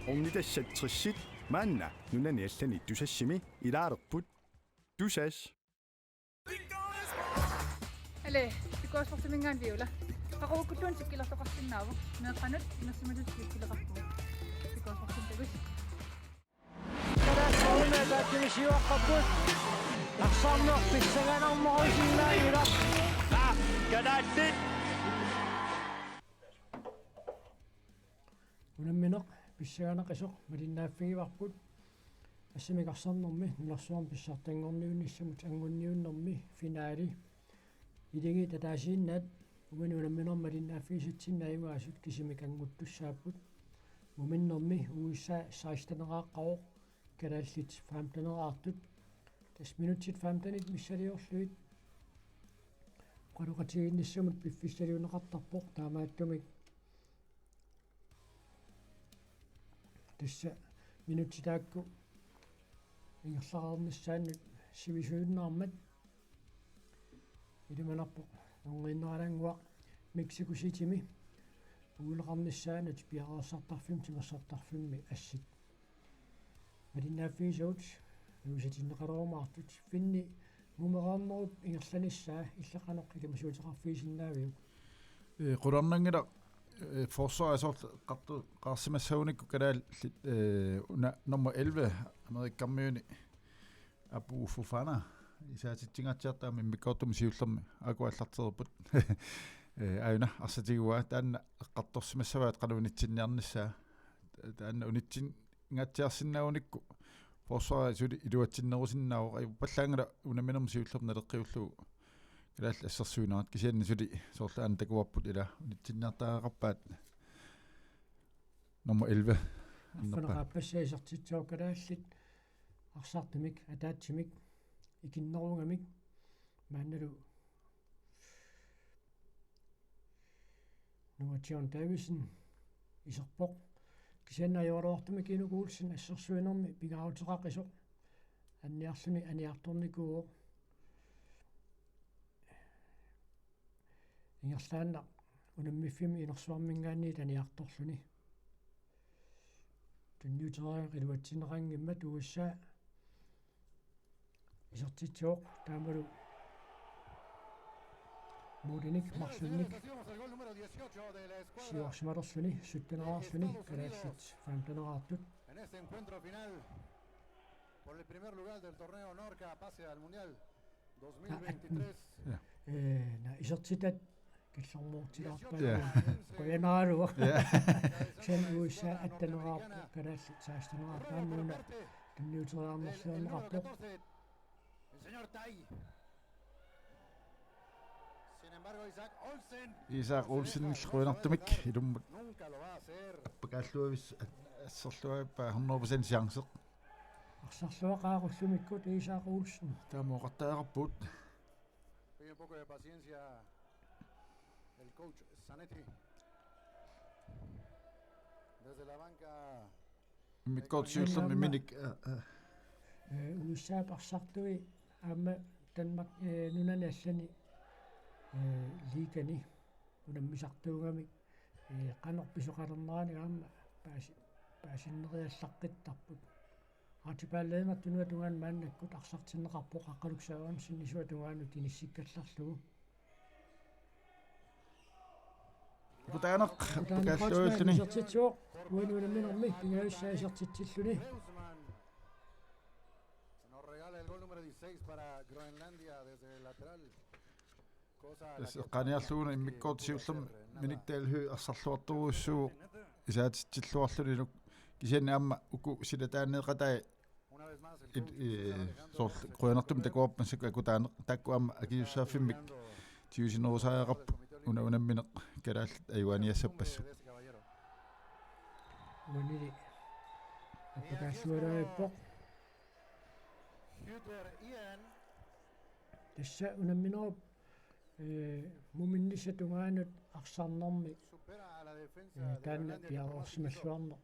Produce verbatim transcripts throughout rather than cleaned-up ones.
Ornitassat tressit maanna nunani allani Tusassimi ilaalerput. Tusass. Ale, pikuasortuminngaanniit Viola. Qaqugukkulluunniit sikkilertoqarsinnaavoq. Meeqqanut inersimasutut sikkileqarpugut. Pikuasortumik takuss. Kalaallit soorunami ataatsimi siuaqqapput. Arsarneq pissanganarnerusinnaanngilaq. Kalaallit. Unammineq pissanganaqqisoq malinnaaffigivarput. Assimik arsarnermi nunarsuarmi pissartanngorniunnissamut angunniunnermi finaali. Iligit ataasiinnaat uani unamminermi malinnaaffigisatsinnut ajugaasut kisimik annguttussaapput. Muminnermi U S A seksten-eraaqqavoq, kalaallit femten-eraartut. Tassa minutsit femtenit missiliorlugit oqaloqatigiinnissamut piffissaliunneqartarpoq, taamaattumik tassa minutsit taakku ingerlareernissaannut sivisuinnarmat. Ilimanarpoq nunguinnaralannguaq Mexico Citymi uileqarnissaanut piareersartarfimmi timersortarfimmi assit malinnaaffigisagut ilusitinneqalerumaartut. Finni mumereernerup ingerlanissaa illit qanoq ilimasuuteqarfigisinnaaviuk? Ee, qularnanngilaq, ee, forsvarip soorlu eqqartu-, eqqarsimassagunikku kalaallit, ee, una nummer elleve amerikkarmiuni Apu Fofana isaatitsingaatsiartoq aamma immikkoortumi siullermi aajuku aallartereerput. Ee, aajuna arsaq tiguaa, taanna eqqartorsimassavaat qanoq unitsinniarnissaa. Taanna unitsinngatsiarsinnaagunikku forsvari suli iluatsinnerusinnaavoq, ajuppallaanngilaq unamminermi siullermi naleqqiullugu kalaallit assersuinerat, kisianni suli soorlu aamma takuarput ila unitsinniartariaqarpaat nummer elleve. Arfineq-aappassaa isertitsivoq, kalaallit arsartumik ataatsimik ikinnerugamik maannalu Noah John Davidsen iserpoq. Kisianni ajoraluartumik Inuk Olsen assersuinermi pingaaruteqaqisoq anniarluni aniartornikuuvoq. Ingerlaannaq unammiffimmi inersuarminngaanniit aniartorluni. Tunniuteriaraq iluatsinneqanngimmat U S A isertitsivoq, taamalu målinik marlunnik siuarsimalerluni, sytten-eraarluni, kalaallit femten-eraartut. En este encuentro final por el primer lugar del torneo Norca, pase al Mundial dos mil veintitrés. Ja. Ee, na isertitat killormoortilaarpaa. Ja. Qujanarlu. Ja. Sen U S A atten-eraarpoq, kalaallit seksten-eraarput, aamma una tunniuteriarnersiorneqarpoq. El señor Tai. Sin embargo, Isaac Olsen. Isak Olsen qujanartumik ilummut. Nunca lo va a hacer. Appakaalluavis asserluarpaa hundrede procent chance. Arsarluaqaaq ullumikkut Isak Olsen. Taama oqartariaqarpugut. Pide un poco de paciencia el coach Zanetti. Desde la banca. Immikkoortoq siullermi imminik, aa, aa. Ee, U S A-p arsartui aamma Danmark, ee, nunani allani, ee, liigani unammisartuugamik, ee, qanoq pisoqalerneranik aamma paasi-, paasinneriallaqqittarput. Archipel Lennert tunuata tungaanut maannakkut arsartinneqarpoq Qaqqaluk Sørensen isuata tungaanut inissikkallarlugu. Kutaaneq, Kutaaneq kaalluilluni. Isertitsivoq, uani unamminermi pingajussaa isertitsilluni. Nos regala el gol número dieciséis para Groenlandia desde el lateral. Tassa eqqaaniarlugu una immikkoortoq siullermi Minik Dalhøj arsarluartorujussuuvoq isaatitsilluarluni, kisianni aamma uku silataanneeqatai il-, i-, soorlu qujanartumik takuarput massakkut Kutaaneq, taakku aamma akisussaaffimmik tigusinerusariaqarput una unammineq kalaallit ajugaaniassappassuk. Uanili appakaalluarpoq. Tassa unamminerup, ee, muminnissap tungaanut arsarnermi, ee, taanna piareersimalluarneq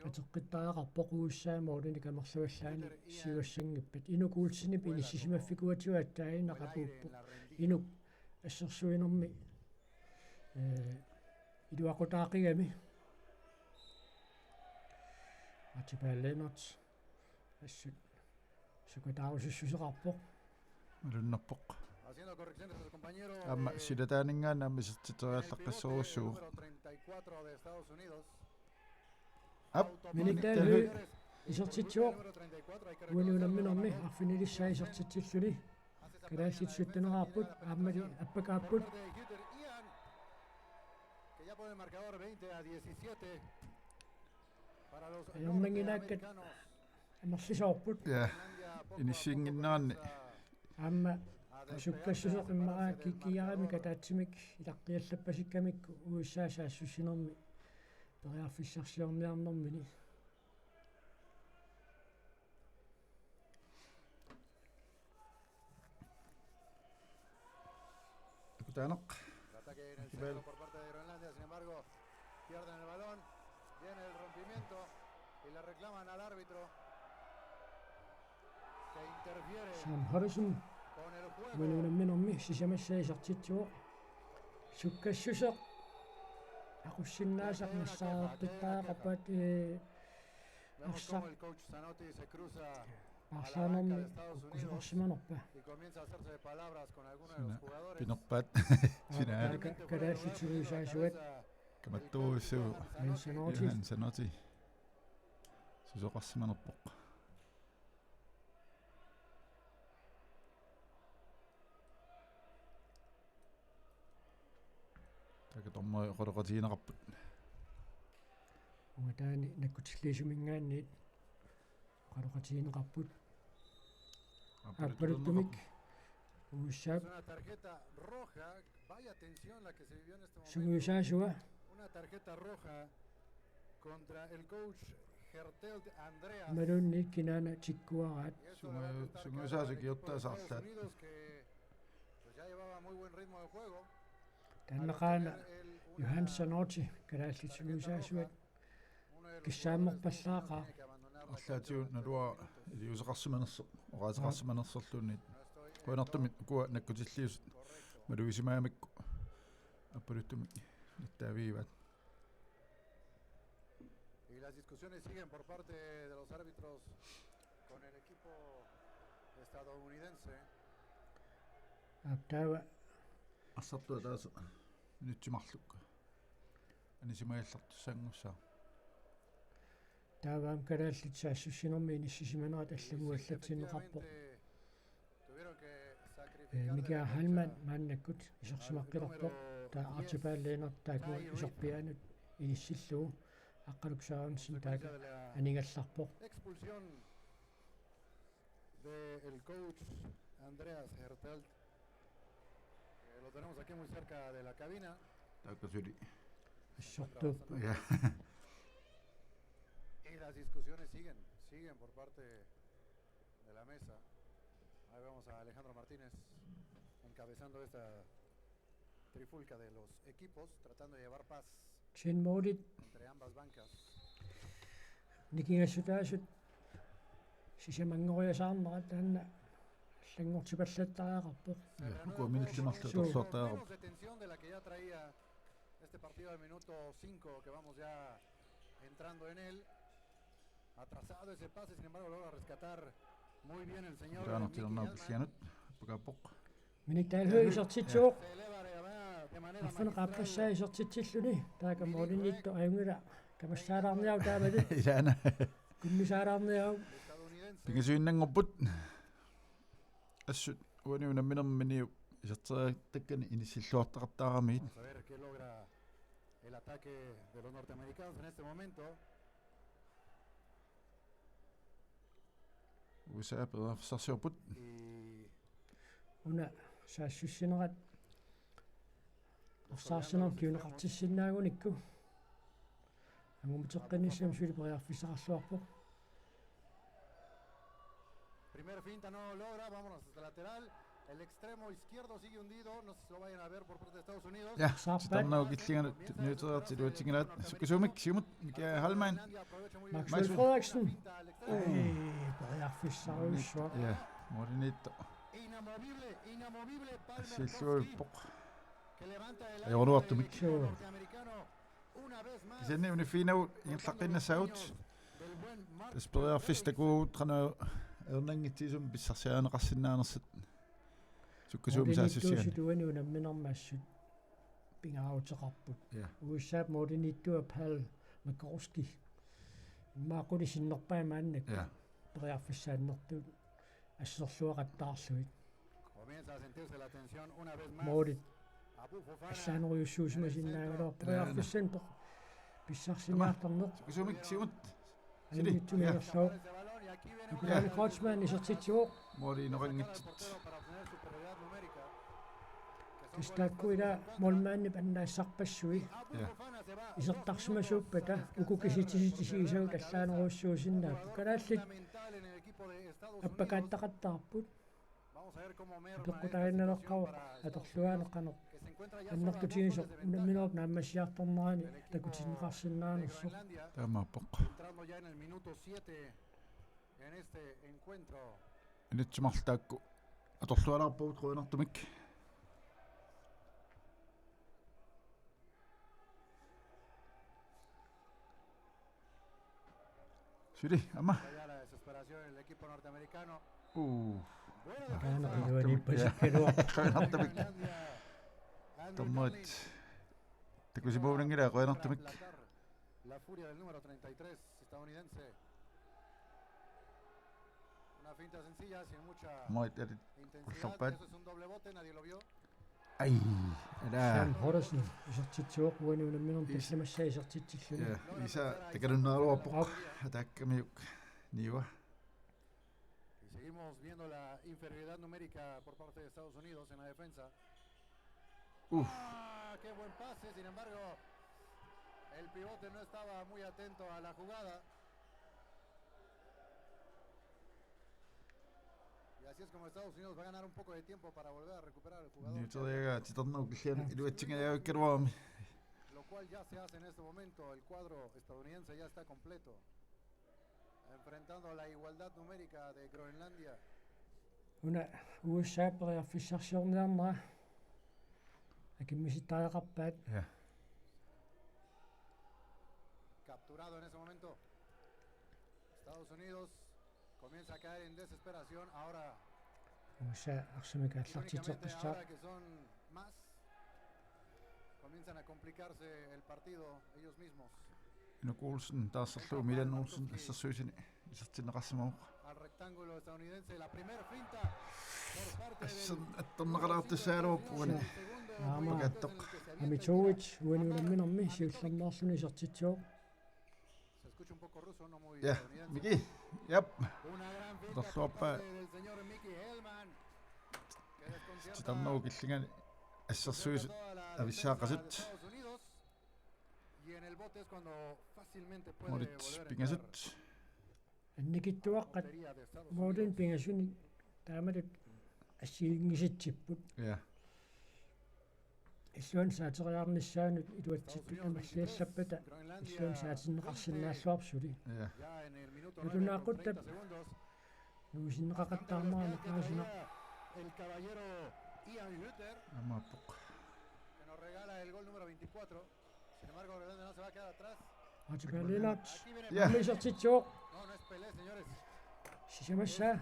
atoqqittariaqarpoq U S A-p målinik amerlavallaani siuassanngippat. Inuk Olsenip inissisimaffikuatigut aatsaannguaq apuuppoq. Inuk assersuinermi, ee, iluaqutaaqigami. Archibald Lennert. Assut sukataarusussuseqarpoq. Malunnarpoq. Aamma silataaninngaanniit aamma isertitseriallaqqissorujussuuvoq. Aap, Minik Dahl Høegh isertitsivoq. Uani unamminermi arfinilissaa isertitsilluni. Kalaallit sytteneqarput, aammali appakaapput. Ajornannginnaakkat amerlisoorput. Ja, inissiinnginneranni. Aamma sukkassuseq immaqa kikkut kikkut ataatsimik ilaqqiallappasikkamikku U S A saassussinermi periarfissarsiorniarnermini. Takutaaneq. El ataque iniciado por parte de Groenlandia, sin embargo, pierden el balón, viene el rompimiento y le reclaman al árbitro que interfiere. Sam Harrison. Con el juego. Uani unamminermi sisamassaa isertitsivoq. Sukkassuseq aqussinnaasaq nassaareqqittariaqarpat, ee, Vemos cómo el coach Zanotti se cruza a la banca de Estados Unidos y comienza a hacerse de palabras con algunos de los jugadores. Pinerpaat. Sina. Kalaallit sungiusaasuat. Kamattuussu. Johan Zanotti. Johan Zanotti. Susoqarsimanerpoq. Taakku dommeri oqaloqatigineqarput. Uanga taanna nakkutilliisuminngaanniit oqaloqatigineqarput. Aappaluttumik. U S A-p. Es una tarjeta roja. Vaya tensión la que se vivió en este momento. Sungiusaasua. Una tarjeta roja contra el coach Hertel Andreas. Imaluunniit kinaana tikkuaraat. Sungiusaasut kiortaasarlaat. Taanna qaana Johan Zanotti, kalaallit sungiusaasuat, kissaammerpallaaqaaq. Arlaatigut naluara iliuuseqarsimanersoq, oqaaseqarsimanersorluunniit. Qujanartumik ukua nakkutilliisut malugisimaagamikku aappaluttumik nittaavigivaat. Y las discusiones siguen por parte de los árbitros con el equipo estadounidense. Aap, taava. Arsartut ataaseq minutsit marluk anisimagallartussaanngussaaq. Taava aamma kalaallit saassussinermi inissisimanerat allannguallatsinneqarpoq. Ee, Mika Heilmann maannakkut isersimaqqilerpoq, taava Archibald Lennert taakku iserpiaanut inissillugu, Aqqaluk Sørensen taakku anigallarpoq. Expulsión del coach Andreas Hertel. Eh, lo tenemos aquí muy cerca de la cabina. Taakku suli. Assortuupput. Ja. Y las discusiones siguen, siguen por parte de la mesa. Ahí vemos a Alejandro Martínez encabezando esta trifulca de los equipos, tratando de llevar paz. Kisianni målit entre ambas bancas. Nikingassutaasut sisamanngoriasaarnerat taanna allanngortipallattariaqarpoq. Ja, ukua minutsit marluk atorluartariaqarpoq. Menos de tensión de la que ya traía este partido al minuto cinco, que vamos ya entrando en él. Atrasado ese pase, sin embargo, logra rescatar muy bien el señor Miki Hjalmand. Taanna tilernaap pillianut, appakaappoq. Minik Dahl Høegh isertitsivoq. Arfineq-aappassaa isertitsilluni. Taakku målimiittoq ajunngilaq. Kamassaalaarniaruk taamali. Ilaana. Kunnisaalaarniaruk. Pingasuinnanngorput. Assut uani unamminerminiup iserteriattakkani inissilluartaqattaaramiit. Vamos a ver qué logra el ataque de los norteamericanos en este momento. U S A periarfissarsiorput. Una saassussinerat ersaarsinermut kinguneqartissinnaagunikku. Angummuteqqinnissamut suli periarfissaqarluarpoq. Primer finta no logra, vámonos hasta lateral. El extremo izquierdo sigue hundido, no sé si lo vayan a ver por parte de Estados Unidos. Ja, saappaat. Titarnerup killinganut tunniuteriartiluatsinngilaat. Sukkasuumik, siumut, Mika Heilmann. Maxwell Maxwell. Frederiksen. Ei, periarfissarujussuaq. Ja, målimiittoq. Inamovible, inamovible, Palmer Assilluarpoq. Ajoruartumik. Suu. Kisianni uniffiginnagu ingerlaqqinnassaagut. Tassa periarfissat takuagut qanoq ajornanngitsoq sumik pissarsiarineqarsinnaanersut. Sukkasuumik saassussigaanni. Målimiittuusut uani unamminermi assut pingaaruteqarput. Ja. U S A-p målimiittua Pavel Makarski. Immaqa qulit sinnerpai maannakkut. Ja. Periarfissaannertut assersueqattaarlugit. Comienza a sentirse la tensión una vez más. Målit allaanerujussuusimasinnaagaluarpoq. Ja, ja. Periarfissaanneq pissarsiartarneq. Sukkasuumik siumut. Sili. Annittumi. Ja. Erloo. Nikolaj Kreutzmann isertitsivoq. Måli inoqanngitsoq. Tassa taakku ila målmandip annaassarpassui. Ja. Isertarsimasuuppata uku kisitsisit isigisagut allaanerujussuusinnaapput. Kalaallit appakaattaqattaarput. Apeqqutaaginnaleqqaaq atorluaanneq qanoq annertutigisoq unamminerup naammassiartornerani takutinneqarsinnaanersoq. Taamaappoq. Entrando ya en el minuto siete en este encuentro. Minutsit marluk taakku atorlualaarpagut qujanartumik. Suli, aamma. Allá la desesperación en el equipo norteamericano. Uh. Bueno, aana defensa iluani de pasakkaluaq. Qujanartumik. Groenlandia. Andrew Tommoit. Darling. Takusimagunanngilaq qujanartumik. La furia del número treinta y tres estadounidense. Una finta sencilla, sin mucha intensidad. Målmandip alit ullorpaat. Eso es un doble bote, nadie lo vio. Ai, ala. Sam Horace isertitsivoq uani unamminermi. Is- tassami isertitsilluni. Ja, Isa takalunnaruarpoq. Au. Ataakkamiuk niua. Y seguimos viendo la inferioridad numérica por parte de Estados Unidos en la defensa. Uf. Ah, qué buen pase, sin embargo, el pivote no estaba muy atento a la jugada. Y así es como Estados Unidos va a ganar un poco de tiempo para volver a recuperar al jugador. Niuteriagaa titarnerup killianik iluatsingajavikkaluarami. Lo cual ya se hace en este momento. El cuadro estadounidense ya está completo. Enfrentando la igualdad numérica de Groenlandia. Una U S A periarfissarsiorniarnera. Akimmisittariaqarpaat. Ja. Capturado en ese momento. Estados Unidos comienza a caer en desesperación. Ahora, U S A arsamik irónicamente, aallartitseqqissaaq. Ahora que son más, comienzan a complicarse el partido ellos mismos. Inuk Olsen taarserlugu Milan Olsen assersuisuni isertinneqarsimavoq. Al rectángulo estadounidense, la primera finta por parte del... Assut attorneqalaartussaagaluarpoq uani. Aamma. Pakattoq. Amitsuuit uani unamminermi siullermeerluni isertitsivoq. Se escucha un poco ruso, no muy estadounidense. Ja, Miki. Jap. Una gran finta por parte del señor Mickey Hellman, que desconcierta... Titarnerup killingani assersuisut avissaaqasut. Y en el bote es cuando fácilmente puede volver a entrar. Målit pingasut. Annikitsuaqqat målinik pingasunik taamatut assigiinngisatsipput. Ja. Illuanut saateriarnissaanut iluatsittut amerliallappata illuanut saatinneqarsinnaalluarpoq suli. Ja. Nalunaaquttat nuisinneqaqattaarneranni paasinaq. Aammaappoq. Archibald Lennart. Ja. Aamma isertitsivoq. Sisamassaa.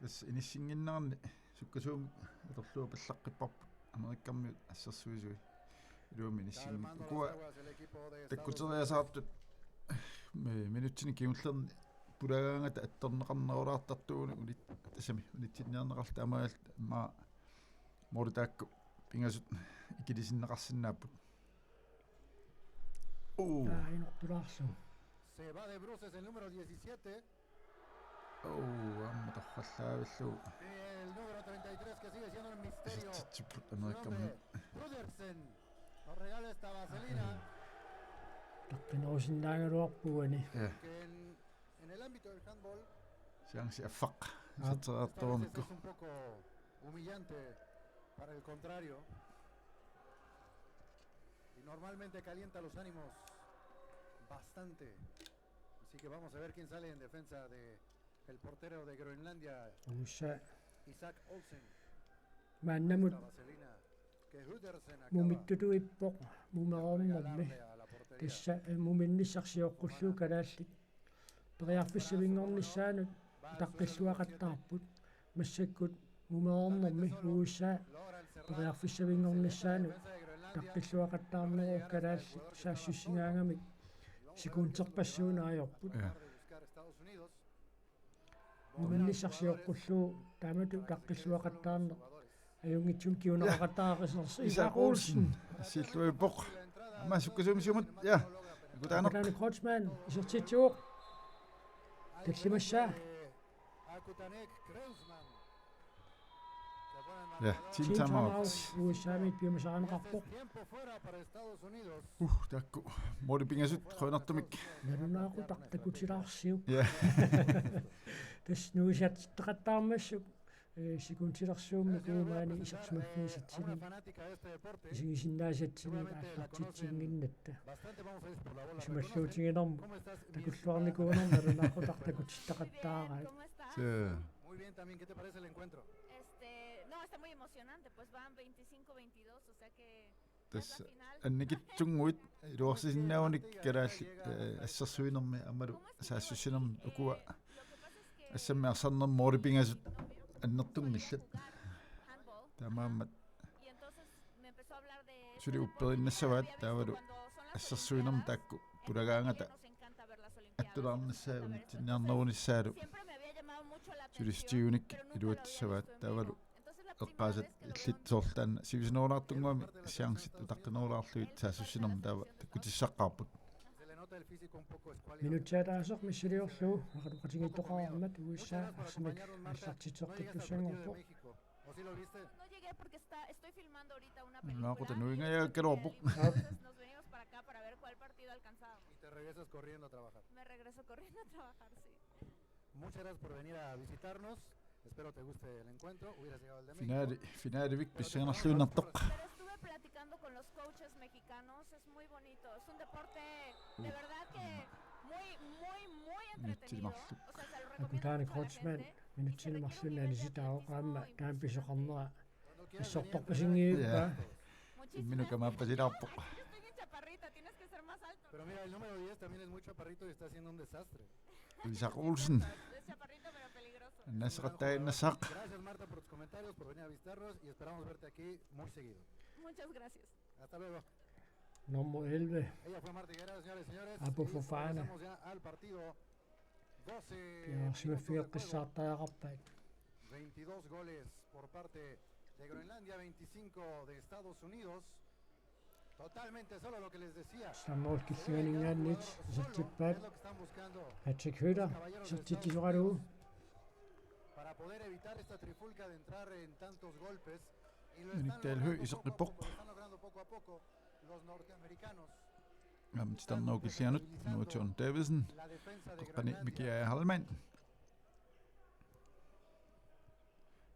Tassa inissinnginneranni sukkasuumik atorlugu pallaqqipparput Amerikkarmiut assersuisui. Iluamik inissinngillat. Ukua takkuteriasaartut mi-, minutsini kingullerni pulagaangata attorneqarnerulaartartuugunik unit-, tassami unitsinniarneqarlutik taamaalillutik aamma målit taakku pingasut ikilisinneqarsinnaapput. Uu. Aa, inortulaarlugu. Se va de bruces el número diecisiete. Uu, aamma torrallaavillugu. Y el número treinta y tres que sigue siendo un misterio. Isertitsipput Amerikkarmiut. Su nombre, Rudersen. Nos regala esta vaselina. Taqqinerusinnaagaluarpoq uani. Ja. Que en, en el ámbito del handball, chance affaq. Aa. Esta vez es un poco humillante para el contrario. Y normalmente calienta los ánimos bastante. Así que vamos a ver quién sale en defensa de el portero de Groenlandia, Usa. Isak Olsen. Maannamut. Esta vaselina Mumittutuippoq mumereernermi. Tassa, eh, muminnissaq sioqqullugu kalaallit periarfissavinngornissaanut utaqqilluaqattaarput. Massakkut mumereernermi U S A periarfissavinngornissaanut utaqqilluaqattaarneruvoq kalaallit saassussigaangamik sekunderpassuit ajorput. Ja. Muminnissaq sioqqullugu taamatut utaqqilluaqattaarneq ajunngitsumik kinguneqaqattaaraq. Isak Olsen. Isak Olsen. Assilluippoq. Aamma sukkasuumik siumut. Ja. Akutaaneq. Akutaaneq Kreutzmann isertitsivoq. Tallimassaa. Ja, team timeout. U S A-mit piumasarineqarpoq. Uh, taakku. Måli pingasut, qujanartumik. Nalunaaqutaq takutilaarsiuk. Ja. Tassa nuisaatitaqattaarmassuk, eh, sekundilersuummik uku maani isersimaffigisatsinni. Isigisinnaasatsinnut aallartitsinnginnatta. Isumalluutiginermut takulluarnikuunermi nalunaaqutaq takutittaqattaaraat. Ja. Muy bien también, ¿qué te parece el encuentro? Este, no, está muy emocionante, pues van veinticinco veintidós, o sea que ya es la final. Tassa annikitsunnguit iluarsisinnaagunik kalaallit, eh, assersuinermi aammalu saassussinermi ukua assammi arsarnermi måli pingasut annertunngillat. Taamaammat suli upperinnassavaat taavalu assersuinermi taakku pulagaangata attulaarnissaa unitsinniarnerunissaalu sulissutigiunik iluatsissavaat taavalu eqqaasat illit soorlu taanna sivisunerulaartunnguamik chancit utaqqinerulaarlugit saassussinermi taava takkutissaqaarput. Minutsit ataaseq missiliorlugu aqaluqatigiittoqarmat U S A arsamik aallartitseqqittussanngorpoq. ¿O sí lo viste? No llegué porque está, estoy filmando ahorita una película. Nalunaaqutaq nuingajaakkaluarpoq. Entonces nos venimos para acá para ver cuál partido alcanzábamos. Y te regresas corriendo a trabajar. Me regreso corriendo a trabajar, sí. Muchas gracias por venir a visitarnos. Espero te guste el encuentro. Hubieras llegado al de México. Finaali, finaalivik pissanganarluinnartoq. Pero estuve platicando con los coaches mexicanos. Es muy bonito. Es un deporte de verdad que muy, muy, muy entretenido. O sea, se lo recomiendo mucho a la gente. Minutsit marluk anisitaa oqaamma taama pisoqarnera assortorpasinngilluinnarpara. Ja. Imminut kamaappasilaarpoq. Pero mira, el número diez también es muy chaparrito y está haciendo un desastre. Isak Olsen. Es chaparrito, pero peligroso. Annaasaqattaaginnassaaq. Gracias, Marta, por tus comentarios, por venir a visitarnos y esperamos verte aquí muy seguido. Muchas gracias. Hasta luego. Nummer elleve. Ella fue Marta Higuera, señores y señores. Apu Fofana. Regresamos ya al partido. Doce minutos de juego. Piareersimaffigeqqissaartariaqarpaat. Veintidós goles por parte de Groenlandia, veinticinco de Estados Unidos. Totalmente solo, lo que les decía. Sammool killinganinngaanniit isertippaat. Patrick Høegh isertitsisoralugu. Para poder evitar esta trifulca de entrar en tantos golpes. Minik Dahl Høegh iseqqippoq. Aamma titarnerup killinganut Noah John Davidsen. Qeqqani Miki Heilmann.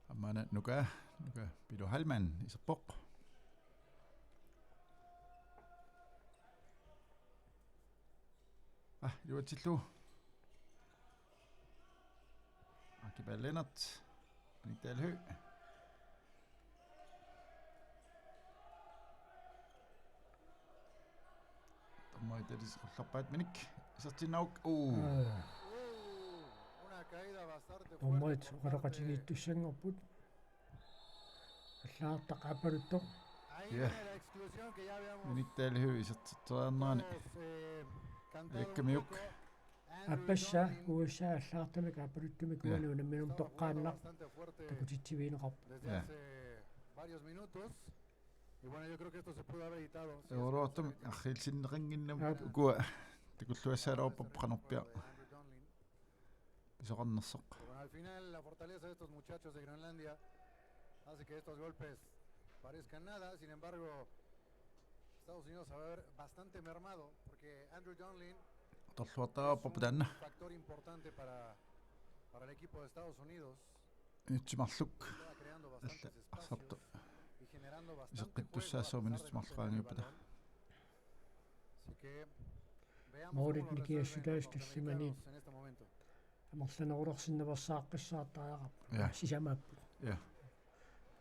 Aamma una Nuka, Nuka Pilu Heilmann iserpoq. Ah, iluatsillugu. Aki Ballennert. Minik Dahl Høegh. Dommerit ilisarillarpaat Minik. Isertinnagu. Uu. Una caída bastante fuerte por parte. Dommerit oqaloqatigiittussanngorput. Allagartaq aappaluttoq. Ja. Minik Dahl Høegh isertitseriarnerani. Hemos, eh, cantado un poco. Ikkamiuk. Aappassaa U S A allagartamik aappaluttumik. Ja. Uani unamminut toqqaannaq takutitsivigineqarpoq. Desde hace varios minutos. Y bueno, yo creo que esto se pudo haber evitado. Euroortumik arriilsinneqannginnami. Ja. Ukua takulluassaalerput qanorpiaq pisoqarnersoq. Pero bueno, al final la fortaleza de estos muchachos de Groenlandia hace que estos golpes parezcan nada. Sin embargo, Estados Unidos se va a ver bastante mermado porque Andrew Donlin es un factor importante para, para el equipo de Estados Unidos. Minutsit marluk. Alla, arsartoq iseqqittussaassaaq minutsit marluk qaangiuppata. Målit nikingassutaasut tallimanik amerlanerulersinnaveersaaqqissaartariaqarput. Ja. Sisamaapput. Ja.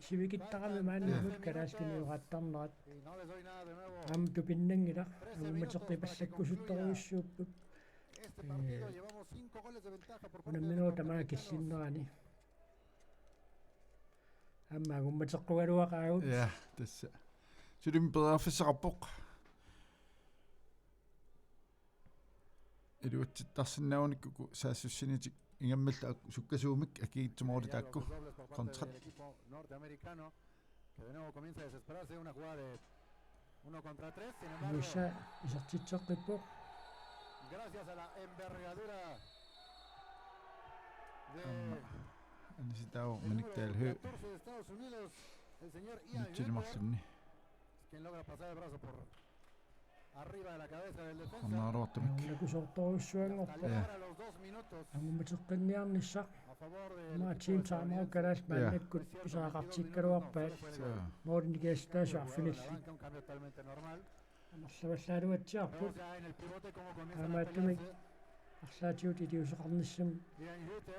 sivikittarami maannamut kalaallit tunioraattarnerat. Aamma tupinnanngilaq, angummateqqipallakkusuttorujussuupput. Unamminerup tamaat killinnerani. Aamma angummateqqugaluaqaagut. Ja, tassa. Suli periarfissaqarpoq. Iluatsittarsinnaagunikku saassussinitik ingammillu ak-, sukkasuumik akigitsumoorli taakku. Kontrat. Que de nuevo comienza a desesperarse, una jugada de uno contra tres, sin embargo, Musa isertitseqqippoq. Gracias a la envergadura de Aamma anisitaavoq Manik Dahl Høegh. Catorce de Estados Unidos, el señor Ian Mitchell Hedberg, Marlunni. Quien logra pasar el brazo por arriba de la cabeza del defensa. Qanaaruartumik. Nakusoortorujussuanngorpoq. Ja. Angummateqqinniarnissaq. Aamma team timeout kalaallit maannakkut pisariaqartikkaluarpaat. Suu. Målini kiassutaasut arfinillit. Amerlavallaaluatsiarput. Taamaattumik Arlaatigut iliuuseqarnissamut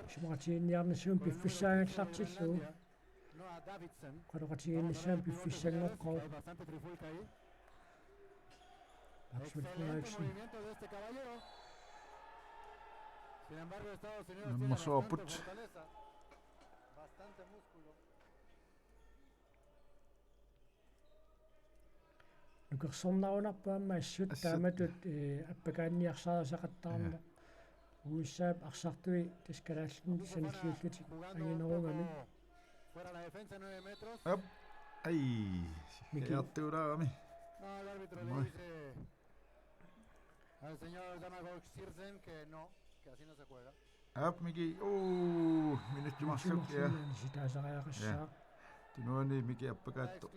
isumaqatigiinniarnissamut piffissaagallartillugu. Qanoq atigiinnissamut piffissanngoqqavoq. Maxwell Frederiksen. Nammersuarput. Nukersornarunarpoq aamma assut. Assut. Taamatut, eh, appakaanniarsarisaqattaarneq. Ja. U S A-p arsartui tassa kalaallinut sanilliullutik anginerugami. Op. Ai. Miki. Iartuulaarami. Moi. Al señor Damagog Sirsen que no, que así no se juega. Aap, Miki. Uu, minutsit marluk, ja. Sitaasariaqassaaq. Ja. Tunuani Miki appakaattoq.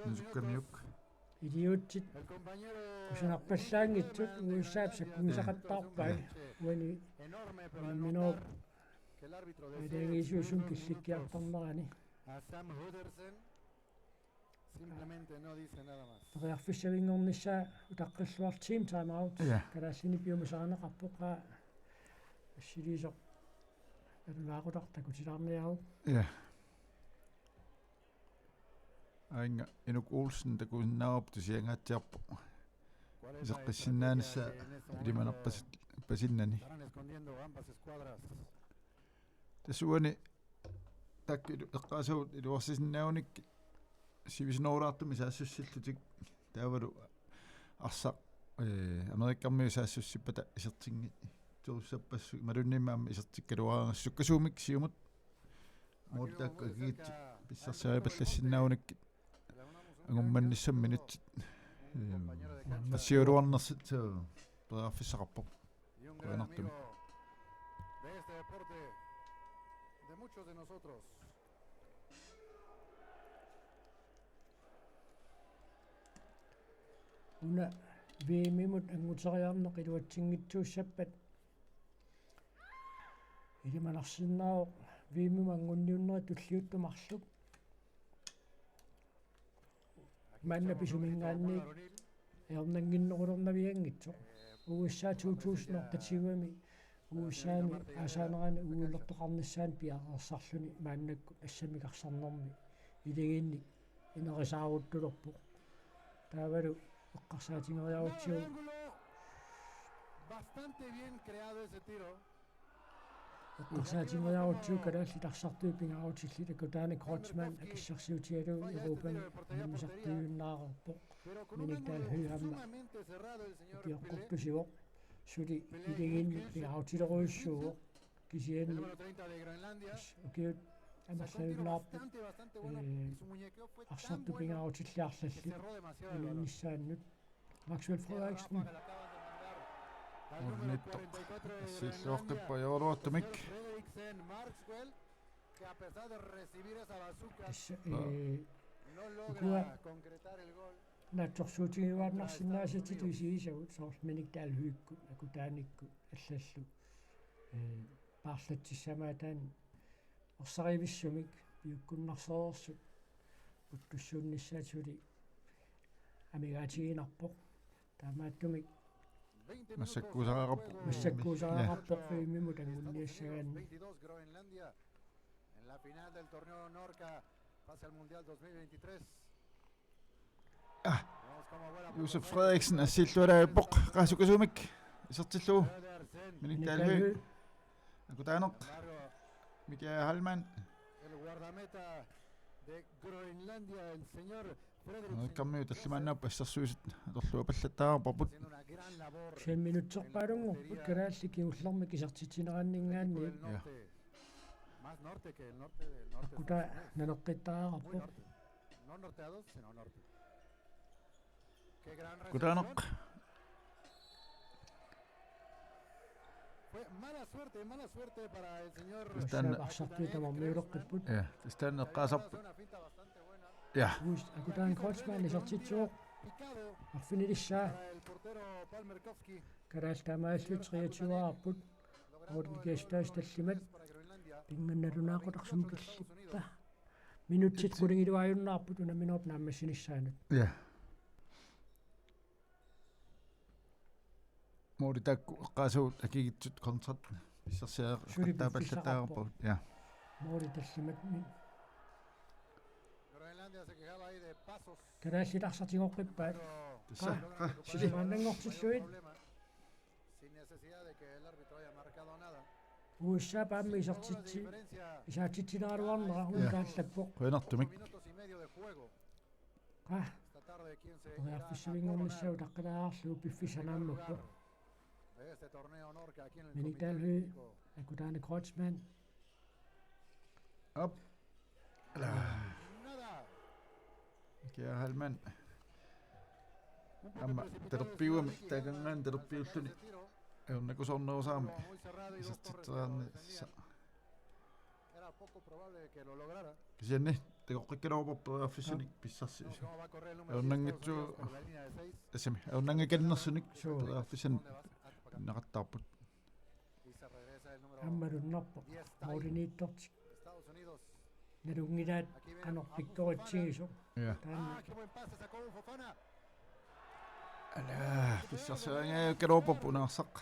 Nusukkamiuk. Iliuutsit kusanarpallaanngitsut U S A-p sakkugisaqattaarpai. Ja. Uani unamminerup aalajangiisuusumik killikkiartornerani. Simplemente no dice nada más. Periarfissavinngornissaa utaqqilluartoq team timeout. Ja. Kalaallinik piumasarineqarpoq, assiliisoq. Nalunaaqutaq takutilaarniaruk. Ja. Aajuna Inuk Olsen takusinnaavarput tusiangaatsiarpoq. Iseqqissinnaanissaa ilimanarpasinnani. Tassa uani taakku ilu-, eqqaasagut iluarsisinnaagunik sivisunerulaartumik saassussillutik taavalu arsaq, eh, Amerikkarmiut saassussippata isertinngitsoorussappassuit imaluunniimmi aamma isertikkaluaraangassuk sukkasuumik siumut moolitaakku akigitsi pissarsaripallassinnaagunikkit angummannissaminnut, eh, passivaluarnersut, eh, periarfissaqarpoq. Qujanartumik. Una V M-imut anguteriarneq iluatsinngitsuussappat ilimanarsinnaavoq V M-imut anguniunnerit tulliuttut marluk. Maanna pisuminngaanniit ajornannginnerulernavianngitsoq. U S A to tusind otteogtyve-mi U S A-mi aasaanerani uagut ullortoqarnissaanut piareersarluni maannakkut assammik arsarnermi ilagiinnik inerisaaruttulerpoq. Taavalu eqqarsaatigeriarutsigu. Bastante bien creado ese tiro. Eqqarsaatigeriarutsigu kalaallit arsartui pingaarutillit Akutaanik Kreutzmann akissarsiutigalugu Europami unammisartuinnaareerpoq. Minik Dahl Høegh aamma ikioqqortusivoq. Suli ilagiinni pingaarutilerujussuuvoq. Kisianni ukiut amerlajunnaarput, eh, arsartut pingaarutillit arlallit unammissaannut. Maxwell Frederiksen. Ornittoq. Assilluaqqippoq ajoraluartumik. Tassa, eh, ukua naatsorsuutigiuaannarsinnaasatitut isigisagut soorlu Minik Dahl Høegh-ikkut, Akutaanikkut, allallu. Eh, paarlatsissamaataanni ersarivissumik piukkunnarsereersut puttussuunnissaat suli amigaatiginarpoq. Taamaattumik massakkuusariaqarpoq. Massakkuusariaqarpoq V M-imut anguniassagaanni. En la final del torneo Norca, pase al Mundial dos mil veintitrés. Ah. Josef Frederiksen assillualaarpoq, qaa sukkasuumik isertillugu. Minik Dahl Høegh. Akutaaneq. Mikael Heilmann. El guardameta de Groenlandia, el señor Frederiksen. Amerikkarmiut tallimaannaapput assersuisut atorluapallattaarparput. Fem minutserpaalunngorput kalaallit kingullermik isertitsineranninngaanniit. Ja. Más norte que el norte del norte. Akkutaa naleqqittariaqarpoq. No norteados, sino norte. Qué gran recepción. Kutaaneq. Fue mala suerte, mala suerte para el señor. Tassa arsartui tamarmiuleqqipput. Ja, tassa eqqaasarput. Ja. Akutaanik Kreutzmann isertitsivoq. Arfinilissaa. Kalaallit taamaalillutik treogtyve-aarput. Morten Gestadip tallimat. Pinngannalunaaqutarsimut killippa. Minutsit qulingiluaajunnaarput unamminerup naammassinissaanut. Ja. Mooritaakku eqqaasugut akigitsut kontrat pissarsiaqqattaapallataagarput. Ja. Mooritaakku tallimat. Kalaallit arsaq tigoqqippaat. Tassa. Qa, sili. Sisamanngortillugit. Sin necesidad de que el árbitro haya marcado nada. U S A-p aamma isertitsi-, isertitsilaaruarnera. Ja. Unnaallarpoq. Qujanartumik. Qa. Periarfissaminngornissaa utaqqilaaruarlugu piffissaq naammapput. Minik Dalby, Akutaaneq Kreutzmann. Op. Ala. Kia Halman. Aamma talerpiuami taakanngaanniit talerpiulluni. Ajornakusoornerusarami. Isertitseriarnissaq. Kisianni takoqqikkaluarpoq periarfissanik pissarsi. Ajornanngitsu-, tassami, ajornanngikannersunik periarfissanik pinnaqattaarput. Aamma malunnarpoq. Mooriniittortik nalunngilaat qanoq pikkoritsigisoq. Ja. Taanna. Ala, pissarsiarinngikkakkaluarpoq unaarsaq.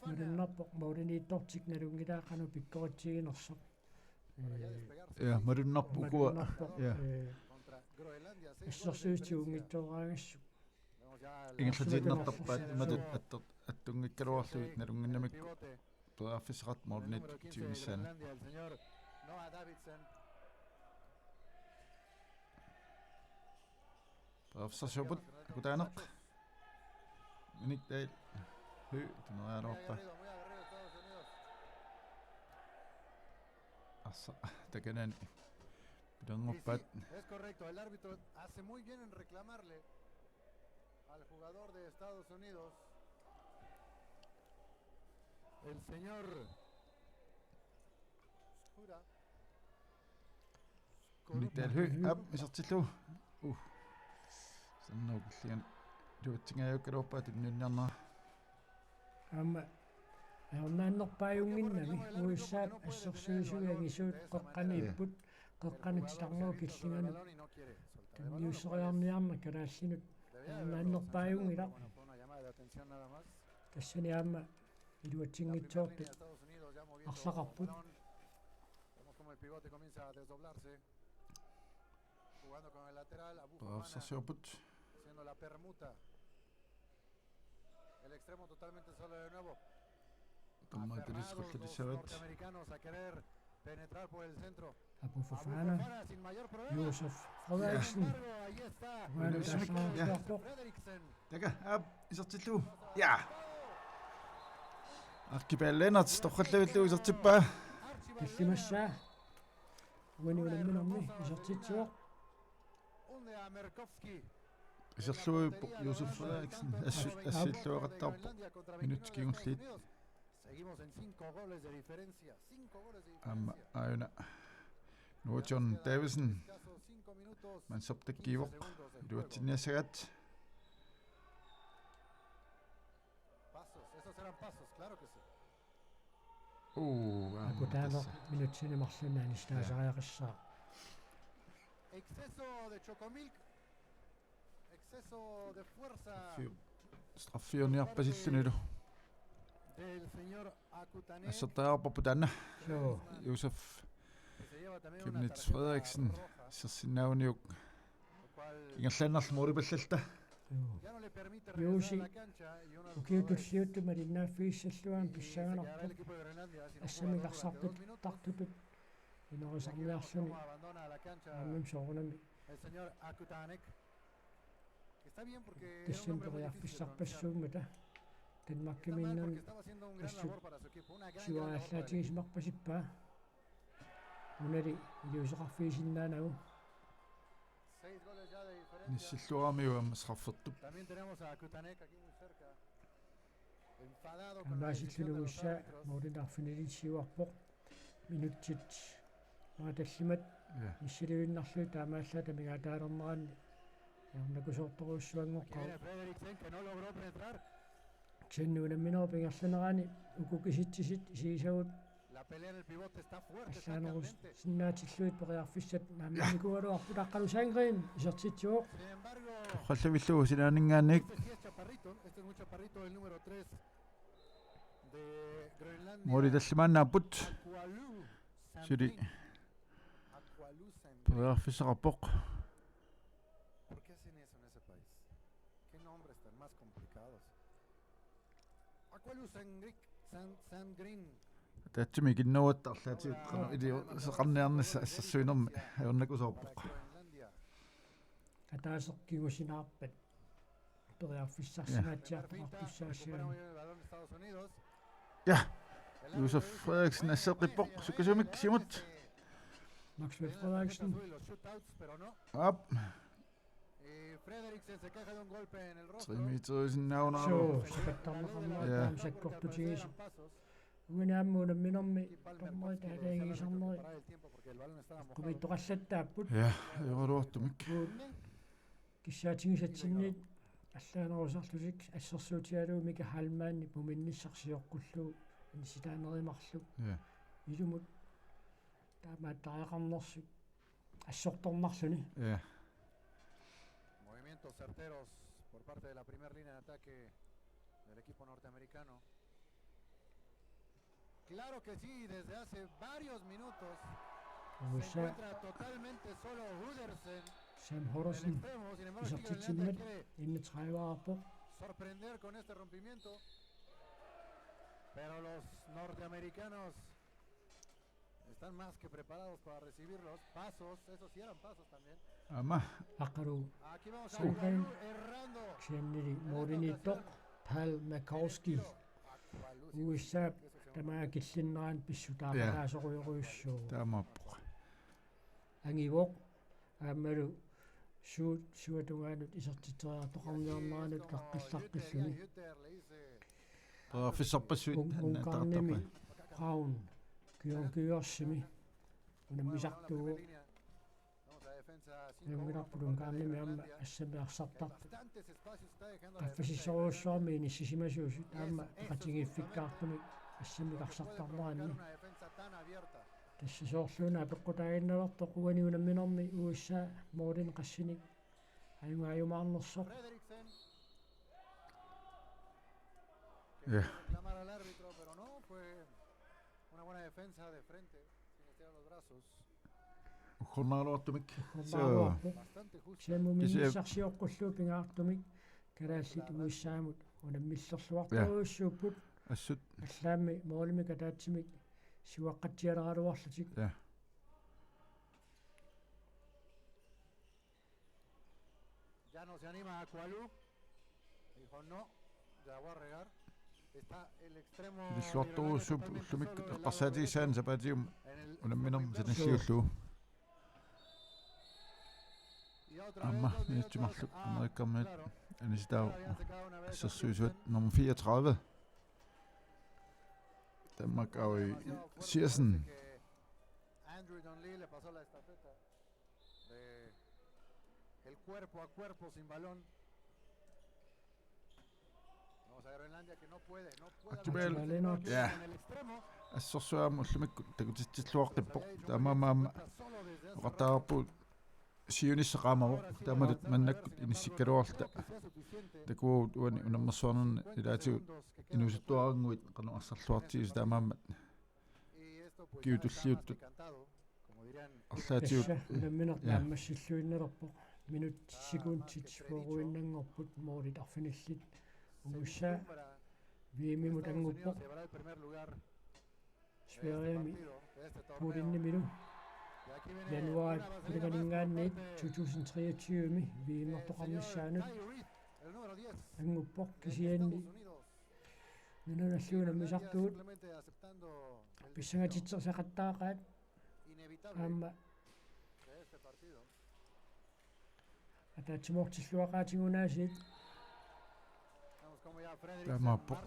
Malunnarpoq mooriniittortik nalunngilaat qanoq pikkoritsiginersoq. Ja, malunnarpoq ukua. Malunnarpoq, ja. Assersuutigut unngitsooraagassu. Ingerlatiinnartarpaat imatut attu-, attunngikkaluarlugit nalunnginnamikku. Periarfissaqartut mooriniittut tiunissaanni. Periarfissarsiorput Akutaaneq. Minik Dalby. Høegh, tuneriaraluarpaa. Arsaq, takanani. Pilerngorpaat. Es correcto, el árbitro hace muy bien en reclamarle al jugador de Estados Unidos. El señor Skura. Minik Dalby, aap, isertillugu. Uh. Sanna ukillian. Iluatsingaajukkaluarpaa tunniunniarnera. Aamma, ajornaannerpaajunngimmat, U S A-p assersuisui angisuut qeqqaniipput, qeqqanut titarnerup killinganut. Tunniusseriarniarneq kalaallinut. Ajornaannerpaajunngilaq. Tassani aamma iluatsinngitsoortut arlaqarput. Vemos cómo el pivote comienza a desdoblarse. Jugando con el lateral, Abu Fofana. Periarfissarsiorput. Haciendo la permuta. El extremo totalmente solo de nuevo. Aferrados los norteamericanos a querer penetrar por el centro. Abu Fofana. Abu Fofana sin mayor problema. Josef Frederiksen. Sin embargo, ahí está. Uani Josef Frederiksen. Taka, aap, isertillugu. Ja. Archibald Lennert, torrallavillugu isertippaa. Tallimassaa. Uani unamminermi isertitsivoq. Iserlugu Josef Frederiksen assu-, assilluaqattaarpoq minutsit kingulliit. Aamma aajuna Nuo John Davidsen mandsoptakkiivoq iluatsinniassagaat. Uu, aamma Akutaaneq tassa minutsini marlunni anistaasariaqassaaq. Exceso de Chocomilk. Exceso de fuerza. Straffi-, straffiuniarpasillunilu. Del señor Akutaaneq. Assertariaqarparput taanna. Joo. Josef Chemnitz Frederiksen. Sersinnaavaniuk. Ingerlaannarlu mooripallalta. Joo. Juusi. Ukiut tulliuttut malinnaaffigissallugit pissanganarpoq. Assamik arsartut tartutut. Inorisarniarluni. Aammami soorunami. Tassani periarfissarpassuummata. Danmarkimiinnani assut siuariallaatigisimaqpasippaa. Unali iliuuseqarfigisinnaanagu. Nissilluaramiuk aamma straffertup. Aamma assilluni U S A moorinik arfinilitsiuarpoq. Minutsit maani tallimat. Ja. Nissiliinnarlugit taamaallaat amigaataalerneranni ajornakusoortorujussuanngoqqavoq. Kisianni unamminerup ingerlanerani uku kisitsisit isigisagut Allaanerusinnaatillugit periarfissat naammassikuugaluarput. Aqqalu Sandgreen isertitsivoq. Torrallavillugu sinaaninngaanniit. Mooli tallimaannaapput. Suli periarfissaqarpoq. Ataatsimi ikinnerugatta arlaatigut qanoq iliorseqarniarnissaq assersuinermi ajornakusoorpoq. Ataaseq kingusinaarpat periarfissarsimaatsiartoqartussaassagami. Ja. Josef Frederiksen asseqqippoq sukkasuumik, siumut. Maxwell Frederiksen. Aap. Tre meter sinnaanera. Suu, sakattarneqarnerat. Ja. Taama sakkortutigisoq. Uani aamma unamminermi dommeri taakaagigisarneri eqqumiittoqallattaapput. Ja, ajoraluartumik. Kissaatigisatsinniit allaanerusarlutik assersuutigalugu Mika Heilmann puminnissaq sioqqullugu inissitaanerit marluk. Ja. Ilumut taamaattariaqarnersut assortornarluni. Ja. Movimientos certeros por parte de la primera línea de ataque del equipo norteamericano. Claro que sí, desde hace varios minutos se encuentra totalmente solo Hudersen. Sam Hudson isertitsimmat enogtredive-arpoq. Sorprender con este rompimiento. Pero los norteamericanos están más que preparados para recibirlos. Pasos, esos sí eran pasos también. Aamma. Aqqalu. Aquí vamos a Sandgreen errando. Kisiannili mooliniittoq Pal Makowski. U S A tamaanga killinnerani pissutaaqataasorujorujussuuvoq. Taamaappoq. Angivoq aammalu suut suatungaanut isertitseriartoqarniarneranut kaqqissaqqilluni. Periarfissarpassuit Ungarnimi Braun Georgiosimi unammisartuuvoq. Nalunngilarput Ungarnimi aamma assammik arsartartut. Qaffasissorujussuarmik inissisimasuusut aamma peqatigiiffikkaartumik assammik arsartarneranni. Tassa soorluuna apeqqutaaginnalerpoq uani unamminermi U S A moolinik qassinik ajugaajumaarnersoq. Ja. Una buena defensa de frente, sin estirar los brazos. Uggornaraluartumik. Uggornaraluarpoq. Bastante justa. Siamumi Kisianni sioqqullugu pingaartumik kalaallit U S A-mut unammillerluartorujussuupput. Assut. Allaammi moolimik ataatsimik siuaqqatsialeraluarlutik. Ja. Ya no se anima a Kualu. Dijo, no, ya voy a regar. Está el extremo. Ililluartorujussuupput ullumi eqqarsaatigissaanni sapaatigut unamminermi sanilliullugu. Aamma minutsit marluk Amerikamiut anisitaavoq assersuisuat nummer fireogtredive. Danmark er jo i Siersen. Andrew Donley le pasó la estafeta. De el cuerpo a cuerpo sin balón. Vamos a Groenlandia que no puede, no puede. Atumaal. Atumaal. Ja. Assorsuaq aamma ullumikkut takutitsilluaqqippoq. Taamaammat aamma oqartariaqarpugut siunissaq qaamavoq. Taamatut maannakkut inissikkaluarluta. Takuagut uani unammersuarnerni ilaatigut inuusuttuarannguit qanoq arsarluartigisoq taamaammat. Kiutulliuttut. Arlaatigut. Tassa unammineq, ja, naammassilluinnalerpoq. Minutsit sekundit fyrreinnanngorput moolit arfinillit. U S A V M-imut annguppoq. Sveriami Polenimilu. Januaarip qulinganinngaanniit to tusind treogtyve-mi V M-ertoqarnissaanut annguppoq kisianni nunanut allanut unammisartugut pissangatitsersaqattaaqaat aamma ataatsimoortilluaqaatigut aasiit. Taamaappoq.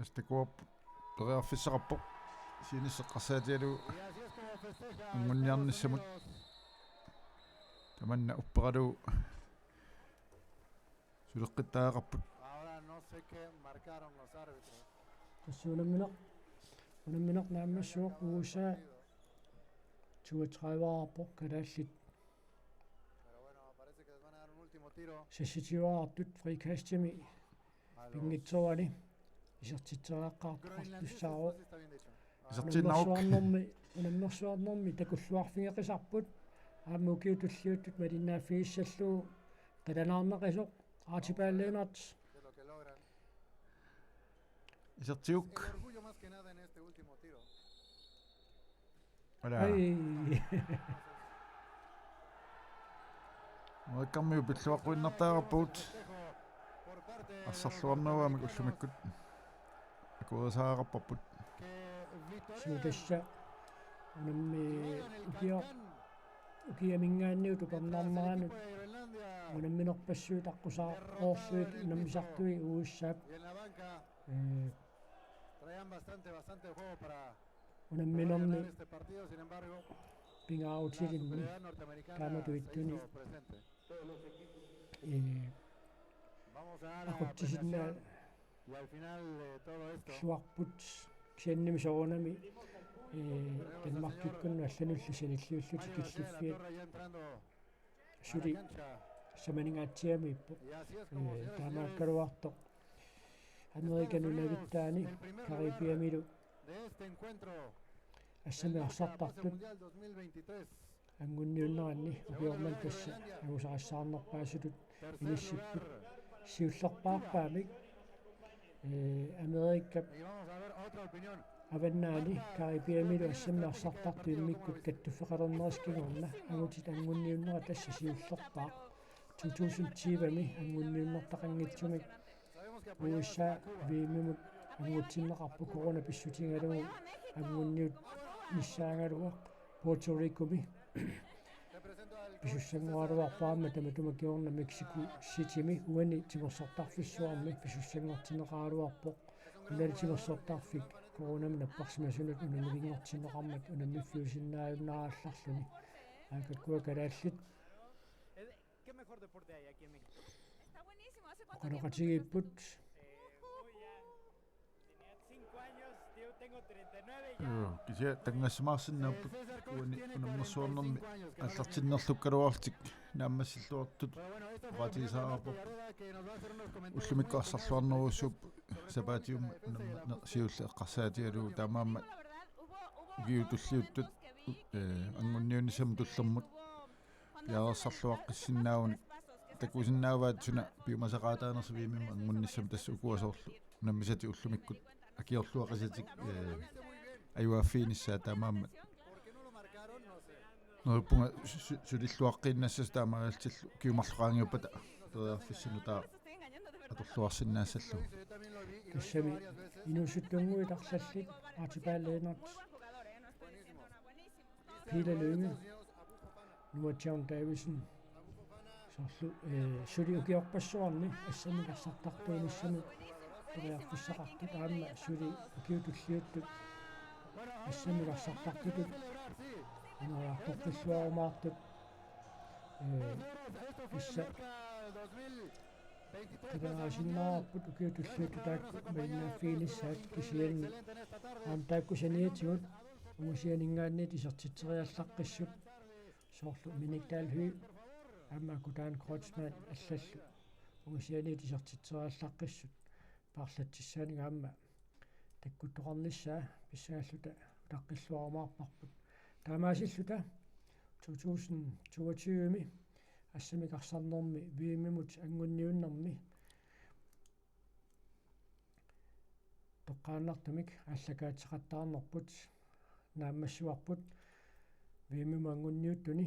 Astakuap periarfissaqarpoq. Siunissaq eqqarsaatigalugu anguniarnissamut. Tamanna upperalugu suleqqittariaqarput. Ahora no sé qué marcaron los árbitros. Tassa unammineq, unammineq naammassivoq, U S A toogtredive-arpoq, kalaallit seksogtyve-artut frikastimi pinngitsoorani isertitseriaqqaartoqartussaavoq. Isertiinnaruk. Unammersuarnermi, unammersuarnermi takulluarfigeqisarput, aamma ukiut tulliuttut malinnaaffigissallugu qilanaarneqisoq. Archibald Lennert. Isertiuk. Ala. Ai. Muikkarmiut pilluaqquinnartariaqarput. Arsarluarnerugamik ullumikkut akuerisaarparput. Suu, tassa unammi ukio-, ukiaminngaanniit upernaarneranut unamminerpassuit aqqusaarpoorlugit unammisartui U S A-p, ee, unamminermi pingaarutilinni taamatut ittuni, ee, aqutsisinnaalluarput, kisiannimi soorunami, ee, Danmarkikkunnut allanullu sanilliullutik killiffiat suli samaningaatsiamiippoq. Ee, taamaakkaluartoq Amerika nunavittaani Caribiamilu assamik arsartartut anguniunneranni ukioq manna tassa angusarissaarnerpaasutut inissipput. Siullerpaarpaamik, ee, Amerikap avannaani Caribiamilu assamik arsartartut immikkut kattuffeqalernerisa kingorna angutit anguniunnerat tassa siullerpaaq. To tusind tyve-mi anguniunnertaqanngitsumik U S A V M-imut angutsinneqarpoq, corona pissutigalugu anguniunnissaagaluaq. Puerto Ricomi pisussanngoraluarpoq, aamma tamatuma kingorna Mexico Citymi uani timersortarfissuarmi pisussanngortinneqaraluarpoq. Unali timersortarfik coronamut napparsimasunut unammivinngortinneqarmat unammiffiusinnaajunnaarallarluni. Aakakkua kalaallit Qué mejor deporte hay aquí en México. Está buenísimo, ¿hace cuánto tiempo empezaste tú? Oqaloqatigiipput. Eh, uy, ya. Tenía cinco años, yo tengo treinta y nueve ya. Joo, kisianni tanngassimaarsinnaapput uani unammersuarnermi aallartinnerlukkaluarlutik naammassilluartut oqaatigisariaqarparput. Ullumikkut arsarluarnerujussuupput sapaatiummat unammineq siulleq eqqarsaatigalugu, taamaammat ukiut tulliuttut, ee, anguniunnissamut tullermut piareersarluaqqissinnaavugut, takusinnaavaat suna piumasaqaataanersoq V M-imut angunnissamut, tassa ukua soorlu unammisatik ullumikkut akiorluaqisatik, ee, ajugaaffiginissaat, taamaammat neriuppunga su-, su-, sulilluaqqiinnassasoq, taamaalillutillu ukiut marluk qaangiuppata periarfissanut taava atorluarsinnaassallugu. Tassami inuusuttunnguit arlallit Archibald Lennert, Peter Lynge, Noah John Davidsen, soorlu, ee, suli ukiorpassuarni assamik arsartartuunissamut periarfissaqartut, aamma suli ukiut tulliuttut assamik arsartartutut ineriartoqqilluarumaartut, ee, tassa qilanaarsinnaavarput ukiut tulliuttut taakku malinnaaffiginissaat, kisianni aamma taakku saniatigut ungasianinngaanniit isertitseriallaqqissut, soorlu Minik Dahl Høegh aamma Kudan Kreutzmann allallu ungasianiit isertitseriallaqqissut paarlatsissaannik aamma takkuttoqarnissaa pissangalluta utaqqilluarumaarparput. Taamaasilluta to tusind toogtyve-mi assamik arsarnermi V M-imut anguniunnermi toqqaannartumik aallakaatitaqattaarnerput naammassivarput. V M-imut anguniuttuni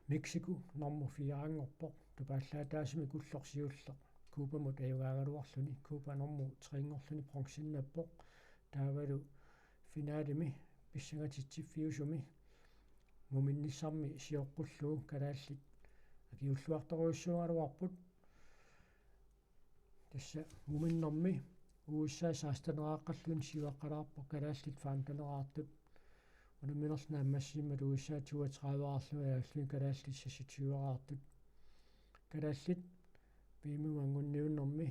Mexico normu fire-nngorpoq, tupaallaataasumik ulloq siulleq Cubamut ajugaagaluarluni, Cuba normu tre-nngorluni bronzennappoq. Taavalu finalemi pissangatitsiffiusumi muminnissarmi sioqqullugu kalaallit akiulluartorujussuugaluarput. Tassa muminnermi U S A seksten-eraaqqalluni siuaqqalaarpoq, kalaallit femten-eraartut. Unamminerlu naammassisimmat U S A toogtredive-eraarluni, kalaallit seksogtyve-eraartut. Kalaallit V M-imut anguniunnermi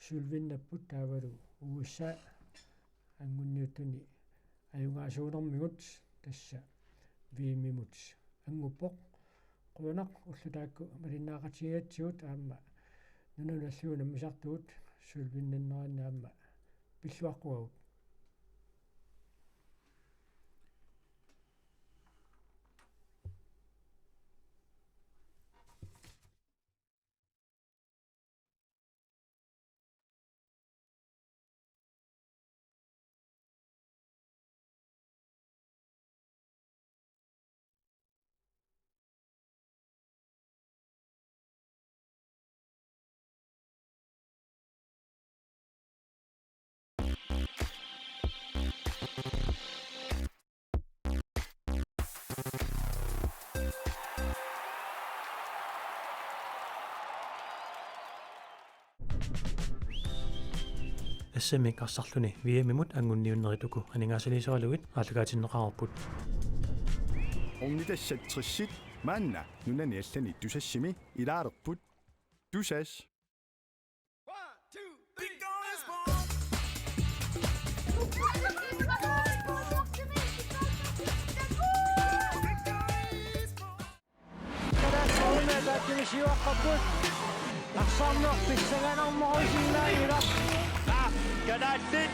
Sølvinnapput taavalu U S A-p anguniuttuni ajugaasuunermigut tassa V M-imut anguppoq. Qujanaq ullut taakku malinnaaqatigigatsigut aamma nunanut alliunut nammisartugut sølvinnanneranni aamma pilluaqquagut. S M-ip arsarluni V M-imut anguniunnerit uku aningaasaliisoralugit aallakaatinneqareerput. Ornitassat tressit maanna nunani allani Tusassimi ilaalerput. Tusass. Kalaallit Nunaat taakkunani siuaqqapput. Arsarneq pissanganarnerusinnaanngilaq. Kalaallit